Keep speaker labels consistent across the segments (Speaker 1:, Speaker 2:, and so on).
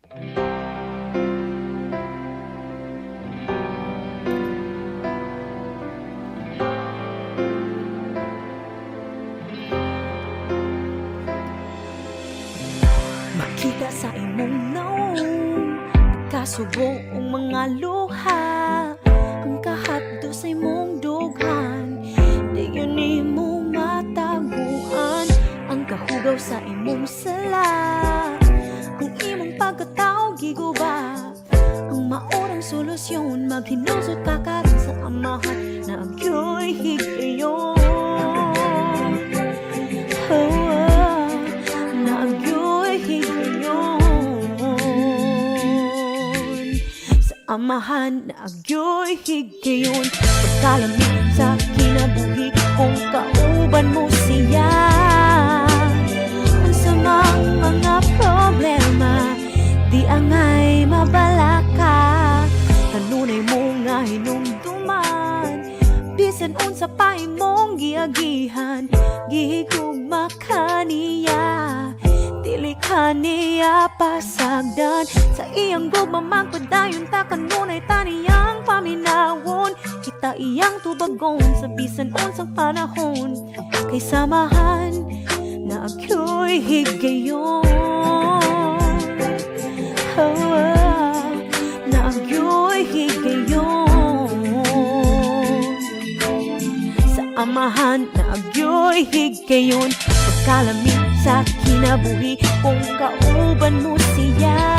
Speaker 1: Makita sa imong nawong, pagkasubo ang mga luha, ang kahapdos sa imong dughan, di gyud nimo mataguan. Ang kahugaw sa imong sala, ang imong pagkatao giguba. Ang maurang solusyon, maghinulsol ka karon sa Amahan naa gyoy higayon. Oh, naa gyoy higayon. Sa Amahan naa gyoy higayon. Pagkalami sa kinabuhi kung kauban mo siya. Unsa mang mga problema, di angay mabalaka. Kanunay mo nga hinumduman, bisan unsa pa imong giagihan, gihigugma ka niya, dili ka niya pasagdan. Sa iyang gugma magpadayon ta, kanunay ta niyang paminawon. Kita iyang tubagon sa bisan unsang panahon, kay sa Amahan naa gyoy higayon. Oh, naa gyoy higayon. Sa Amahan naa gyoy higayon. Pagkalami sa kinabuhi kung kauban mo siya.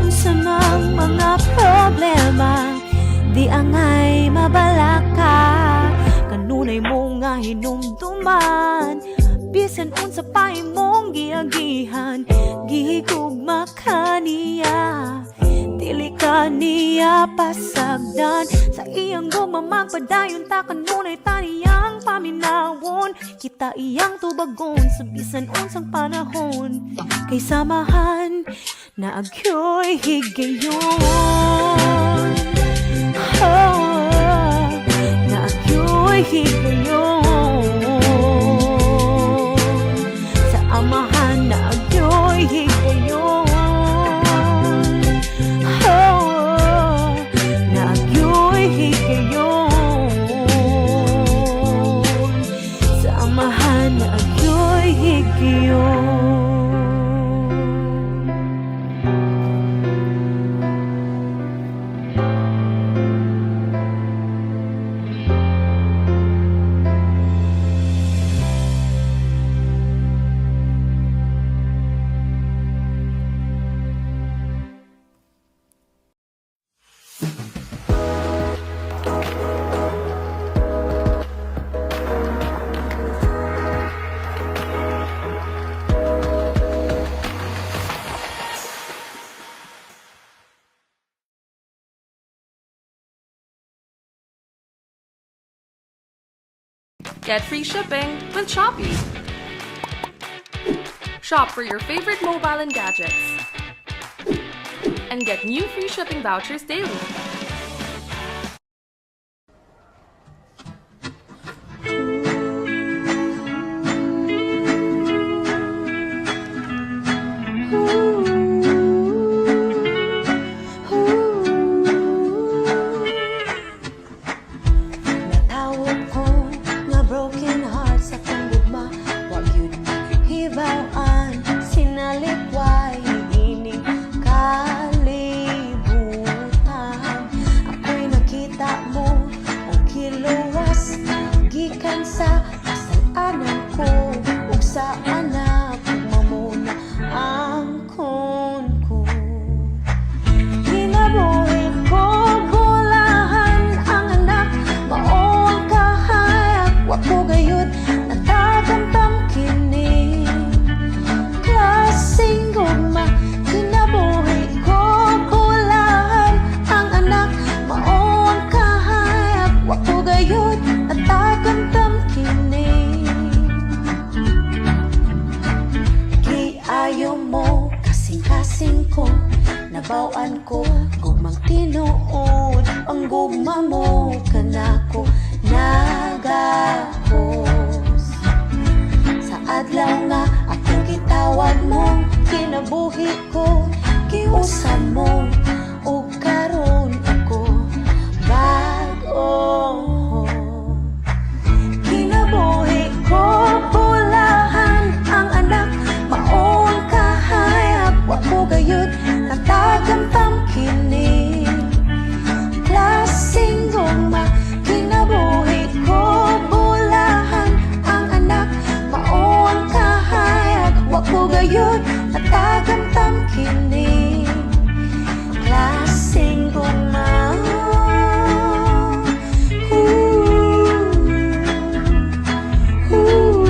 Speaker 1: Unsa mang mga problema, di angay mabalaka. Kanunay mo nga hinumduman, bisan unsa pa imong giagihan, gihigugma ka niya, dili ka niya pasagdan. Sa iyang gugma magpadayon ta, kanunay ta niyang paminawon. Kita iyang tubagon sa bisan unsang panahon, kay sa Amahan naa gyoy higayon. Oh, naa gyoy higayon. Sa Amahan naa gyoy higayon. Oh, naa gyoy higayon. Sa Amahan naa gyoy higayon.
Speaker 2: Get free shipping with Shopee. Shop for your favorite mobile and gadgets. And get new free shipping vouchers daily.
Speaker 1: Natawag ko nga broken heart sa kong gugma. Wa gyud hibaw-an, sinalikway ining kalibutan. Ako'y nakita mo og giluwas gikan sa kasalanan ko ug sa anak mamuna angkon ko. Kinabuhi ko bulahan ang anak, mao ang kahayag. Wa ko gayud natagamtam kini klaseng gugma. Kinabuhi ko bulahan ang anak, mao ang kahayag. Wa ko gayud natagamtam kini. Giayo mo kasing-kasing ko, nabaw-an ko gugmang tinuod. Ang gugma mo kanako nagahos. Sa adlaw nga akong gitawag mo, kinabuhi Kinabuhi ko giusa mo ug karon ako bag-o. Kinabuhi ko bulahan ang anak, maong kahayag. Wa ko gayud natagamtam kini klaseng gugma. Kinabuhi ko bulahan ang anak, maong kahayag. Wa ko gayud natagamtam kini klaseng gugma. Ooh. Ooh,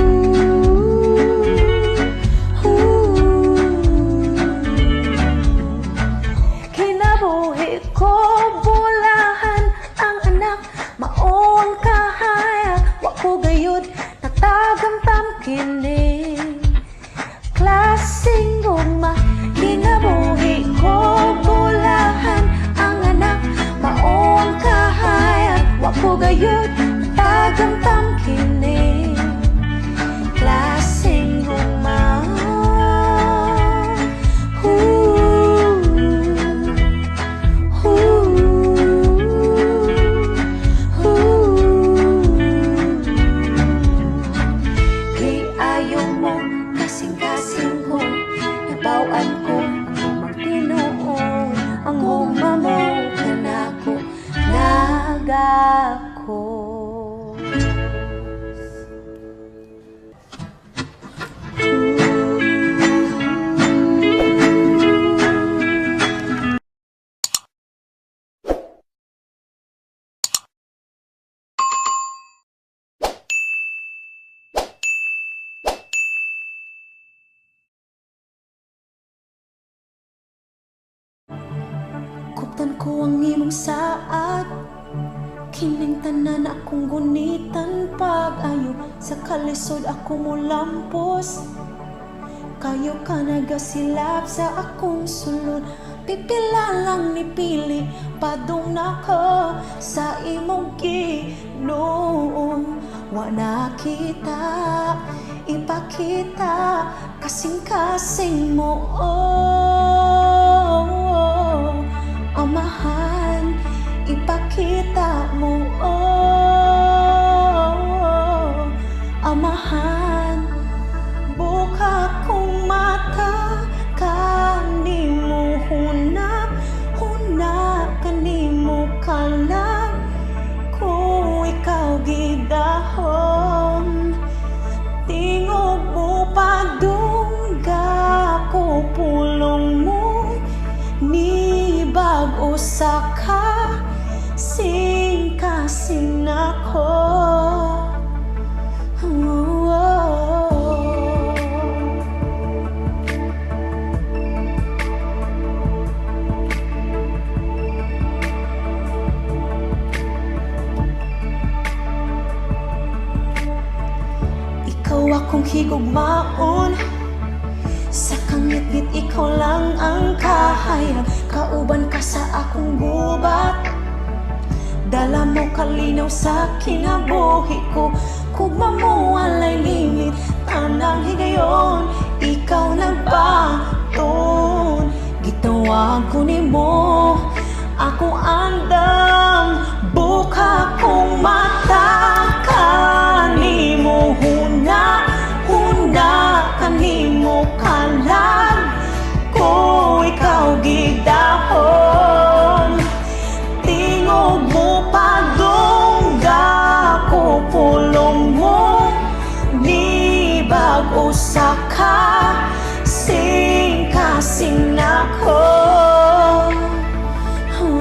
Speaker 1: ooh. Kinabuhi ko bulahan ang anak, maong kahayag. Wa ko gayud natagamtam kini klaseng gugma. Kinabuhi ko bulahan ang anak, maong kahayag. Wa ko gayud natagamtam kini klaseng gugma. Ooh, ooh, ooh. Giayo mo kasing-kasing ko. Nabaw-an ko ang gugmang tinuod. Ang gugma mo kanako nagako. Kuptan ko ang imong saad. Kining tanan akong gunitan. Pag-ayo sa kalisod ako molampos. Kayo ka nagasilap sa akong sulod. Pipila lang ni pili padung nako sa imong Ginoo. Wa na kita ipakita kasing-kasing mo, oh, Amahan, ipakita mo, oh, Amahan. Buka kong mata kanimo huna huna kanimo kalag ko ikaw gidahom. Tingog mo padungga ko, pulong mo ni bag-o sa kasing kasing nako. Oh. Ikaw akong higugmaon. Sa kangitngit ikaw lang ang kahayag. Kauban ka sa akong gubat. Dala mo kalinaw sa kinabuhi ko. Kugma mo walay limit. Tanang higayon, ikaw nagbaton. Gitawag ko nimo, ako andam. Buka kong mata kanimo huna huna kanimo kalag ko ikaw gidahom. Tingog mo padungga ko, pulong mo ni bag-o sa kasing kasing nako. Oh.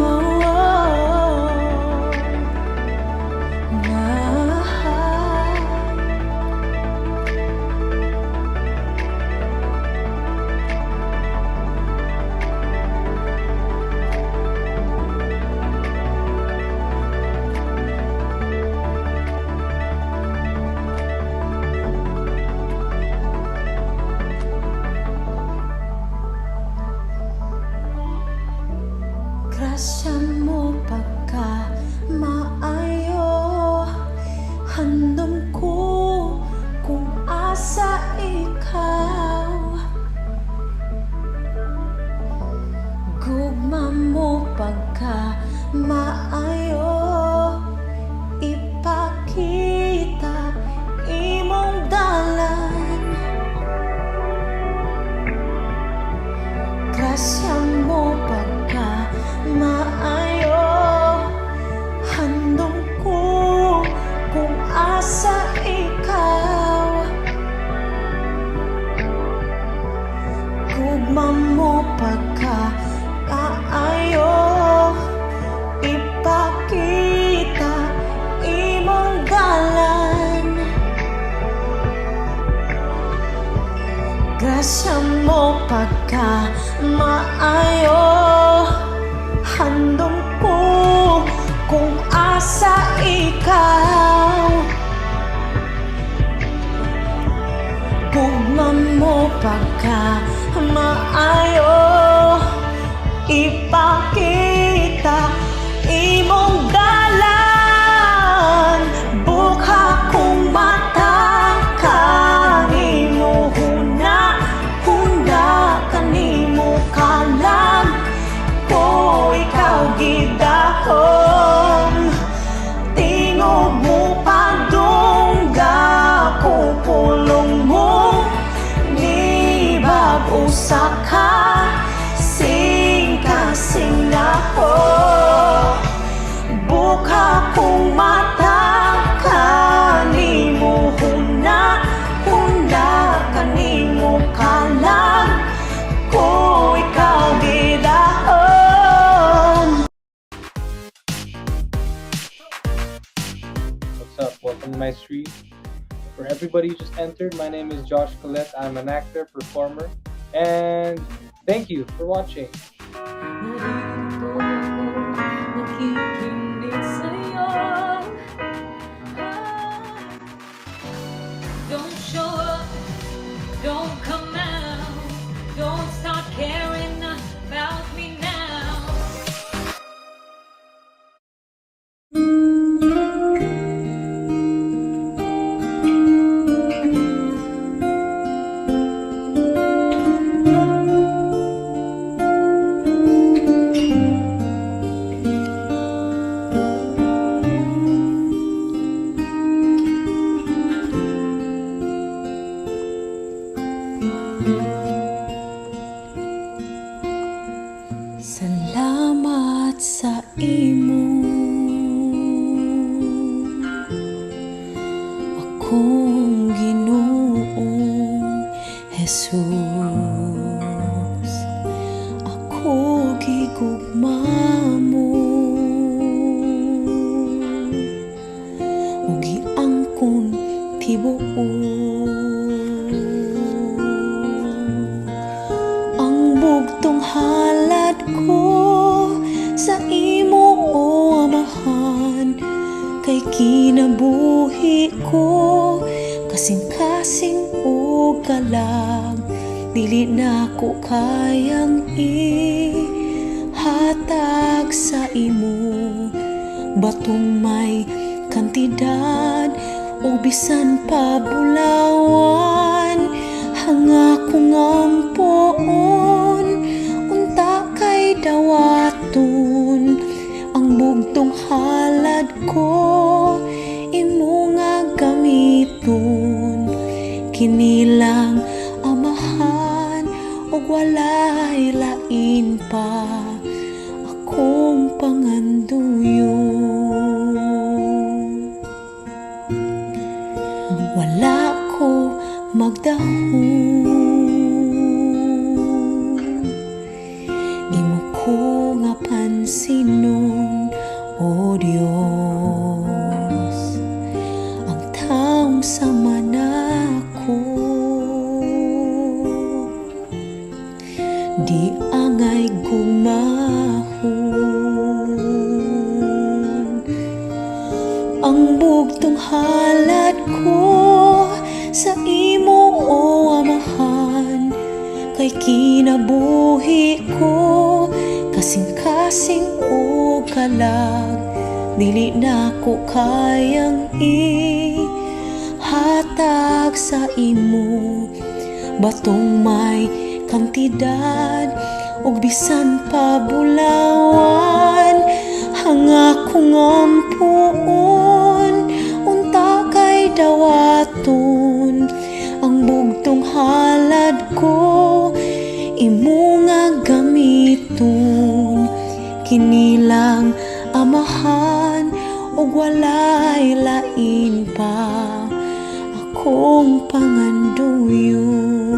Speaker 1: Pagka maayo, handom ko kung asa ikaw. Gugma mo pagka maayo, ipakita imong dalan. Buka kong mata kanimo, huna huna kanimo kalam ko, ikaw gidahom. Tingog mo padungga ko, pulong mo ni bag-o sa kasing kasing nako. Buka kong mata kanimo, huna huna kanimo kalam ko, ikaw gidahom.
Speaker 3: What's up? Welcome to my stream. For everybody who just entered, my name is Josh Collette. I'm an actor, performer, and thank you for watching.
Speaker 4: Narito ako, nakikinig sa'yo. Don't show up, don't come out, don't start caring about me now.
Speaker 1: Salamat sa imo, akong Ginoong Jesus. Ako gigugma mo ug giangkon tibuok. Ang bugtong halad ko sa imo, o Amahan, kay kinabuhi ko, kasing-kasing ug kalag, dili na ko kayang ihatag sa imo. Batong may kantidad o bisan pa bulawan, hanga kong ampoon unta kay dawaton. Ang bugtong halad ko imo nga gamiton, kinilang, Amahan, ug walay lain pa akong panganduyon. Wala ko magdahom, imo ko nga pansinon, O Dios, ang taong sama nako di angay gumahon. Ang bugtong halad ko sa imo, O Amahan, kay kinabuhi ko, kasing-kasing ug kalag, dili na ko kayang ihatag sa imo. Batong may kantidad ug bisan pa bulawan, hanga kong ampoon unta kay dawaton. Ang bugtong halad ko imo nga gamiton, kinilang, Amahan, ug walay lain pa akong panganduyon.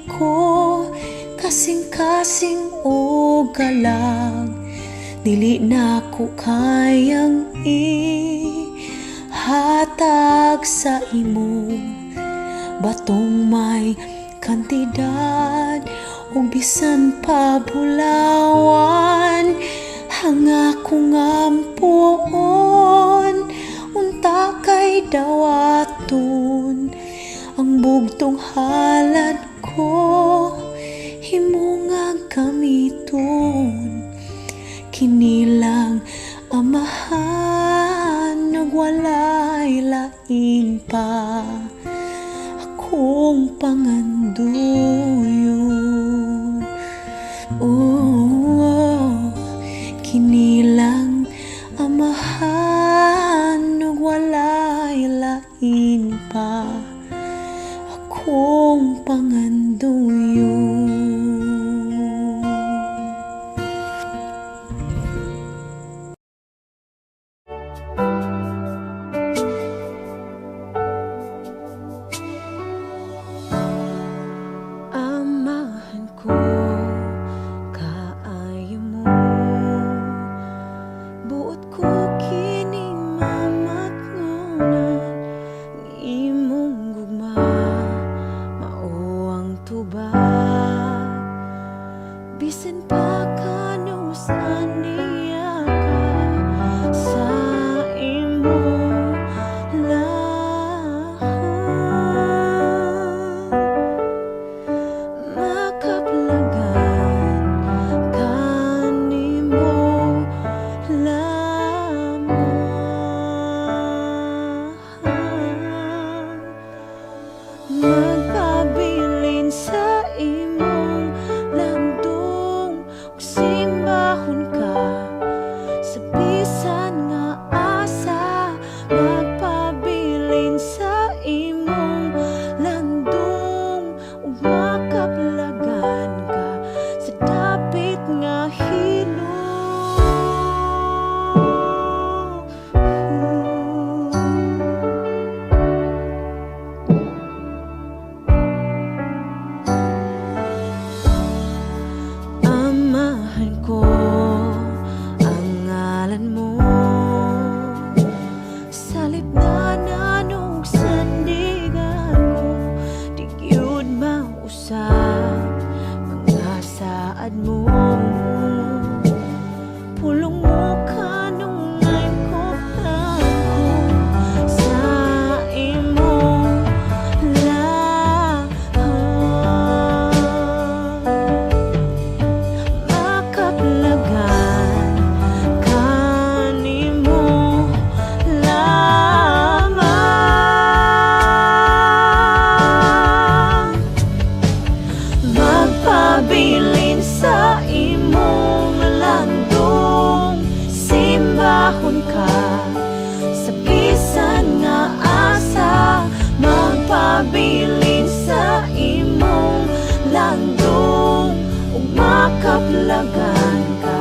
Speaker 1: ko, kasing-kasing og kalag. Dili na ko kayang ihatag sa imo. Batong may kantidad ug bisan pa bulawan ang akong ampoon, unta kay dawaton ang bugtong halad ko, imo nga gamiton. Kinilang amahan, nagwalay lain pa akong pangandoyon. Oh, kinilang amahan, nagwalay lain pa akong pangandoyon. Amahan ko, kaayo mo. Buot ko kining mamatngonan. Ang imong gugma mao ang tubag. Bisan pa kanus-an niya ka sa imong lahat, makaplagan kanimo lamang. Magpabilin sa imong landong ug simbahon ka sa bisan nga asa. Magpabilin sa imong landong ug makaplagan ka sa dapit nga hilom. Amahan ko, ang ngalan mo sa lipnanan ug sandigan ko. Di gyud mausab mga saad mo. Pulong mo kanunay koptan ko sa imong lahat, makaplagan kanimo lamang. Magpabilin sa imong landong, simbahon ka sa bisan nga asa. Magpabilin sa imong landong ug makaplagan ka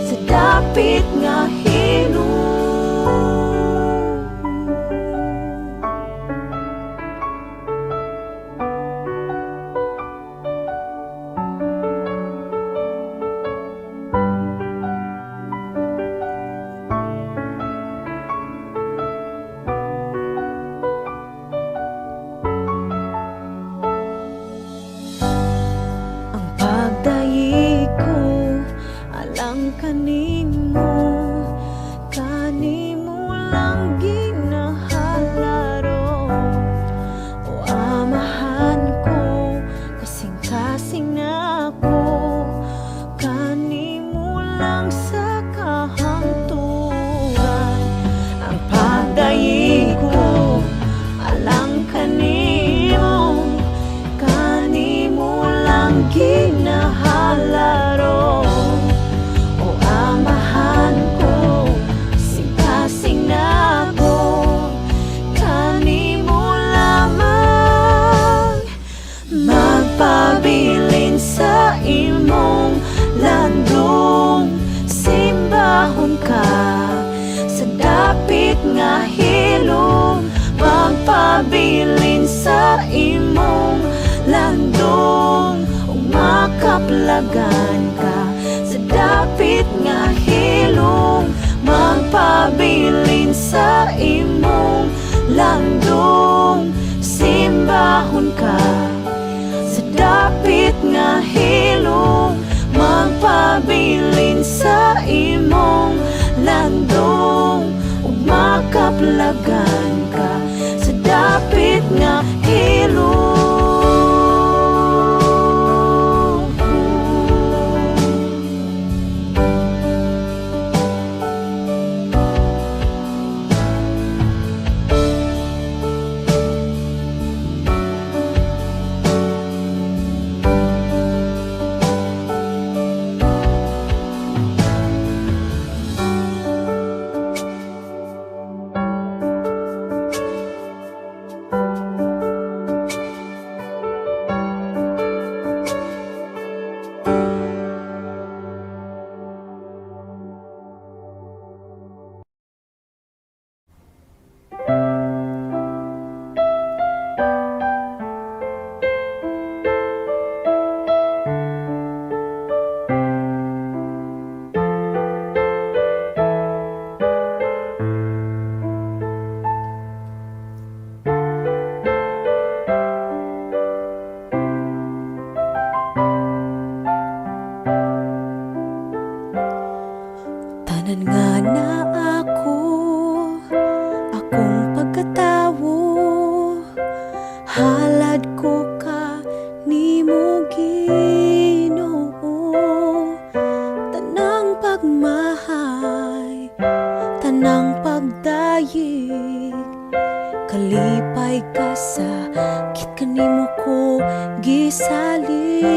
Speaker 1: sa dapit nga hilom. Ang pagdaig ko alang kanimo, kanimo lang ginahalaro. O amahan ko, kasing-kasing nako, kanimo lang sa kahangturan. Ang pagdaig ko alang kanimo, kanimo lang ginahalaro. O amahan ko, kasing-kasing nako, kanimo lamang. Magpabilin sa imong landong, simbahon ka sa dapit nga hilom. Magpabilin sa imong landong. makaplagan ka sa dapit nga hilom, magpabilin sa imong landong, simbahon ka sa dapit nga hilom, magpabilin sa imong landong ug makaplagan ka sa dapit nga hilom. Tanan nga na ako, akong pagkatawo, halad ko ka nimo, Ginoo. Tanang pagmahay, tanang pagdayeg, kalipay ka sa kit kanimo ko gisalig.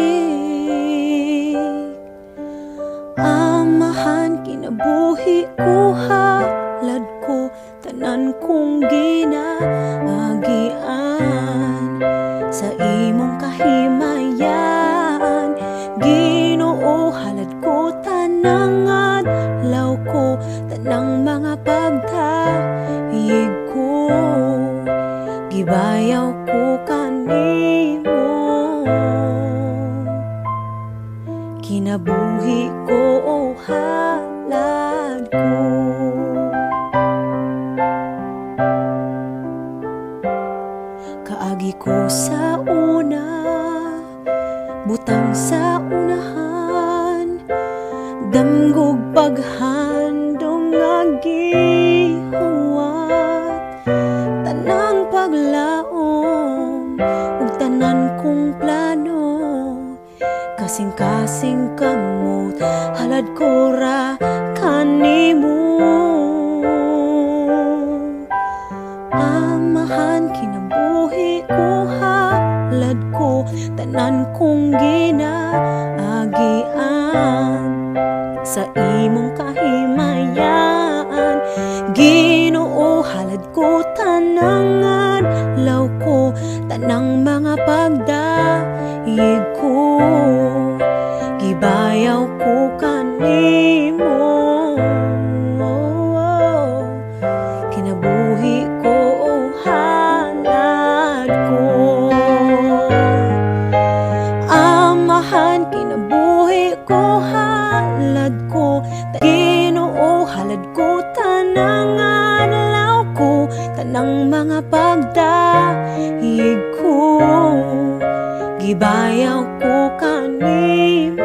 Speaker 1: Amahan, kinabuhi ko, halad ko tanan kong ginaagian sa imong kahimayan. Ginoo, halad ko tanang adlaw ko, tanang mga pagdayeg ko, gibayaw ko kanimo. Kinabuhi ko, o halad ko. Kaagi ko sa una, butang sa unahan, damgog paghandom nga gihuwat, tanang paglaom ug tanan kong plano, kasing-kasing kamot, halad ko ra kanimo. Amahan, kinabuhi ko, halad ko tanan kong ginaagian sa imong kahimayan. Ginoo, halad ko tanang adlaw ko, tanang mga pagdayeg ko, gibayaw ko kanimo. Kinabuhi ko, o halad ko. Amahan, kinabuhi ko, halad ko. Ginoo, halad ko tanang adlaw ko, tanang mga pagdayeg ko, gibayaw ko kanimo.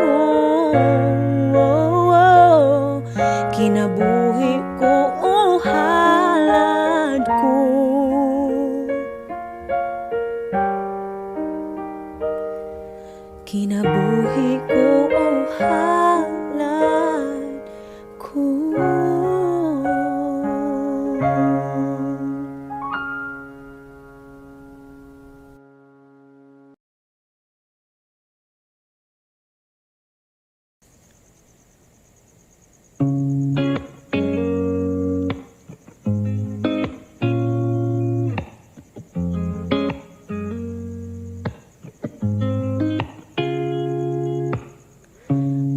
Speaker 1: Kinabuhi ko, o halad ko. Kinabuhi ko, o halad ko.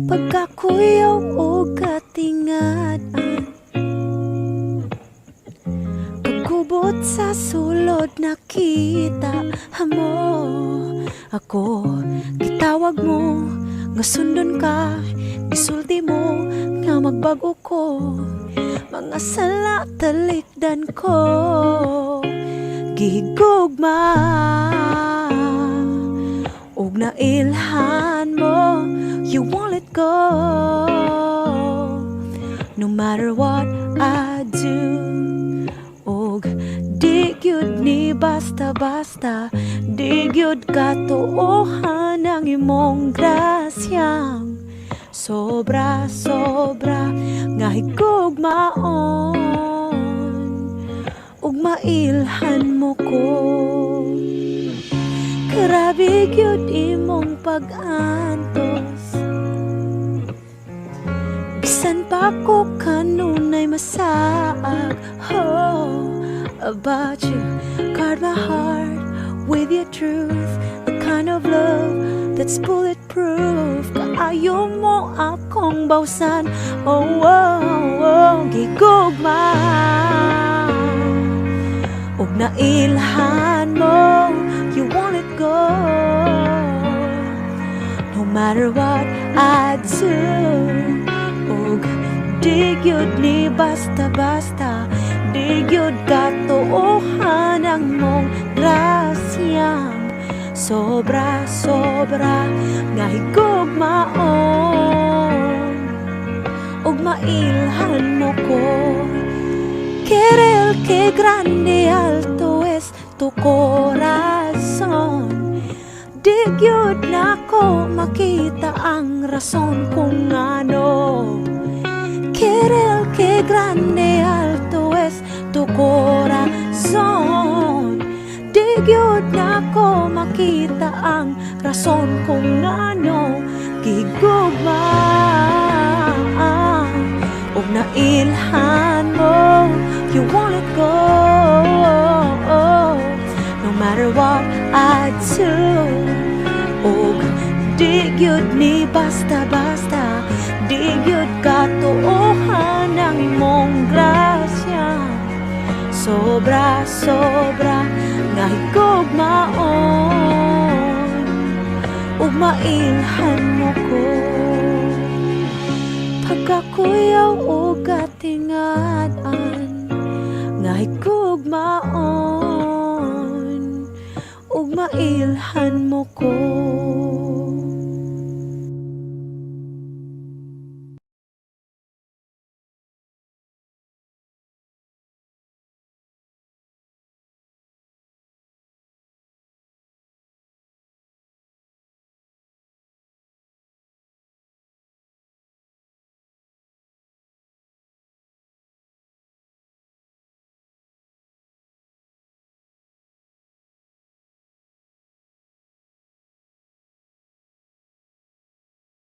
Speaker 1: Pagkakuyaw o katingad-an, kagubot sa sulod nakita mo ako. Gitawag mo Nga sundon ka. Gisulti mo nga magbag-o ko. Mga sala talikdan ko. Gihigugma ug nailhan mo. You won't let go, no matter what I do. Og di gyud ni basta-basta. Di gyud katuohan ang imong grasyang sobra, sobra nga higugmaon ug mailhan mo ko. Grabe gyud imong pag-antos. Bisan pa ko kanunay masaag. Oh, about you. Guard my heart with your truth, the kind of love that's bulletproof. Kaayo mo akong bawsan. Oh, gigugma ug nailhan mo. You won't let go, no matter what I do. Ug di gyud ni basta-basta. Di gyud katuohan ang mong grasyang sobra, sobra nga higugmaon ug mailhan mo ko. Querel que grande alto es tu corazón. Di gyud nako makita ang rason kung ano. Querel que grande alto es tu corazón. Di gyud nako makita ang rason kung ano. Gigugma ug nailhan mo. You won't let go, no matter what I do. Ug di gyud ni basta-basta. Di gyud katuohan ang imong grasya. Sobra, sobra nga higugmaon ug mailhan mo ko. Pagkakuyaw og katingad-an nga higugmaon ug mailhan mo ko.